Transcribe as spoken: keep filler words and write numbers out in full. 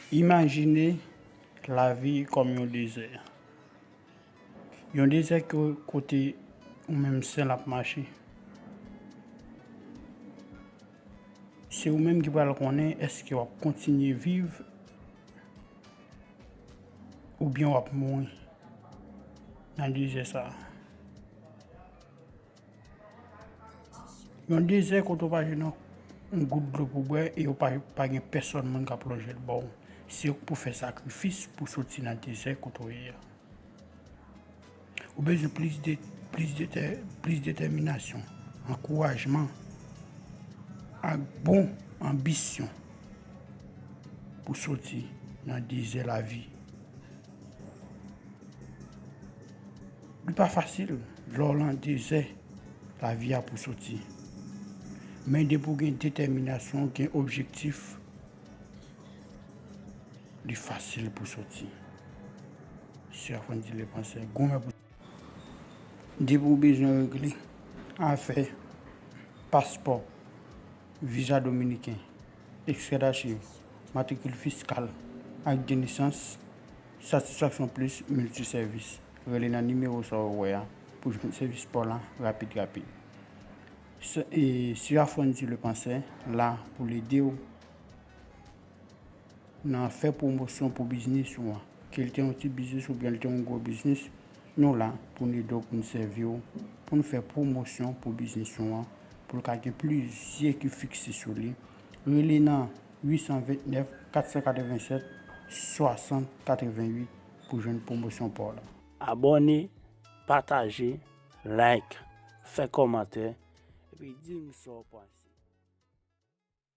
Imajine lavi kòm yon dezè. Yon dezè ke, kote ou menm sèl ap mache. Se ou menm ki pral konnen èske w ap kontinye viv oubyen w ap mouri nan dezè sa a. Yon dezè kote w pa jwenn yon gout dlo pou bwè e w pa, pa gen pèsòn moun k ap lonje l ba w. Se ou k pou fè sakrifis pou soti nan dezè kote w ye a. Ou bezwen plis de, plis de, plis detèminasyon, ankourajman, ak bon anbisyon pou soti nan dezè lavi. Li pa fasil lè w lan dezè lavi a pou soti. Men depi w gen detèminasyon, w gen objektif, li fasil pou soti. Sè Afrandy Lepanse, goumen pou. Depi w bezwen regle afè paspò, viza dominiken, ekstrè dachiv, matrikil fiskal, ak de nesans, Satisfaction Plus Multisèvis. Rele nan nimewo sa w wè a pou jwenn sèvis pa w la rapid rapid. Sè Afrandy Lepanse la pou l ede w nan fè pwomosyon pou biznis ou an. Ke l te yon ti biznis oubyen l te yon gwo biznis, nou la pou n ede w, pou n sèvi w, pou n fè pwomosyon pou biznis ou an, pou l ka gen plis zye ki fikse sou li. Rele nan uit san vennèf, kat san katrevennsèt, swasant katrevennuit pou jwenn pwomosyon pa w la. Abòne, pataje, like, fè kòmantè, epi di nou sa w panse.